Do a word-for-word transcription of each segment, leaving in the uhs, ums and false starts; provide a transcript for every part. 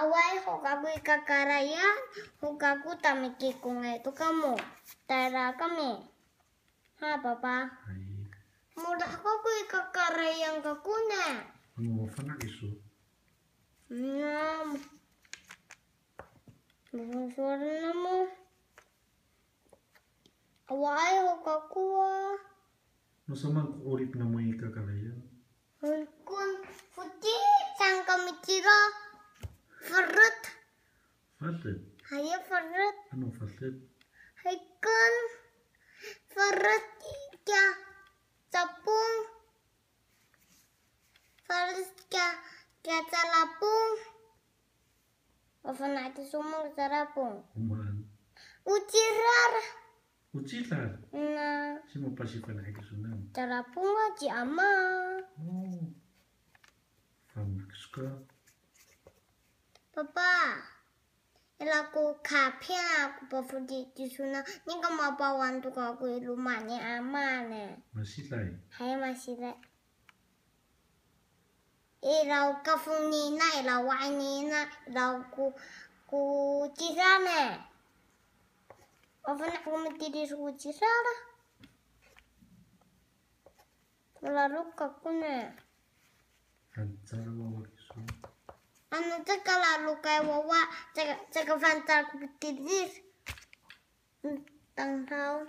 Awaay ho kako i kakarayan, ho kako ta mikikongay to kamo. Tayra kami. Ha, Papa. Hay. Mora' kako i kakarayan kako ne. Ano mafana' kiso? Ngam. Mafana' sowal namo. Awaay ho kako a. No samaan ko 'orip namo i kakarayan? Hongkong, foti' saan kami tira. Feret. Feret? Hay, feret. Ano feret? Hay, kan feret i kiya Capong. Feret kiya, kiya Calapong. O fana' kiso maan Calapong? O maan? O Cilal. O Cilal? Na. Cima pasifana'ay kisonan? Calapong a ci ama. O. Fana' kiso ka. Papa, ira ko kapiya ko pafoti' kisonan, nika mapawan to kako i loma' ni ama ne. Masiday. Hay, masiday. Ira ko kafong nina, ira ko wa'ay nina, ira ko, ko Cilal ne. O fana' ko mitilic ko Cilal a. Lalok kako ne. Fangcal wawa kiso. Ano caka lalokay wawa, caka, caka fangcal ko mitilic. Tangdaw.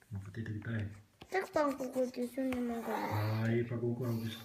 Mafoti' kita i. Caka pangkoko kiso ni mangko. Ay, pakoko kiso.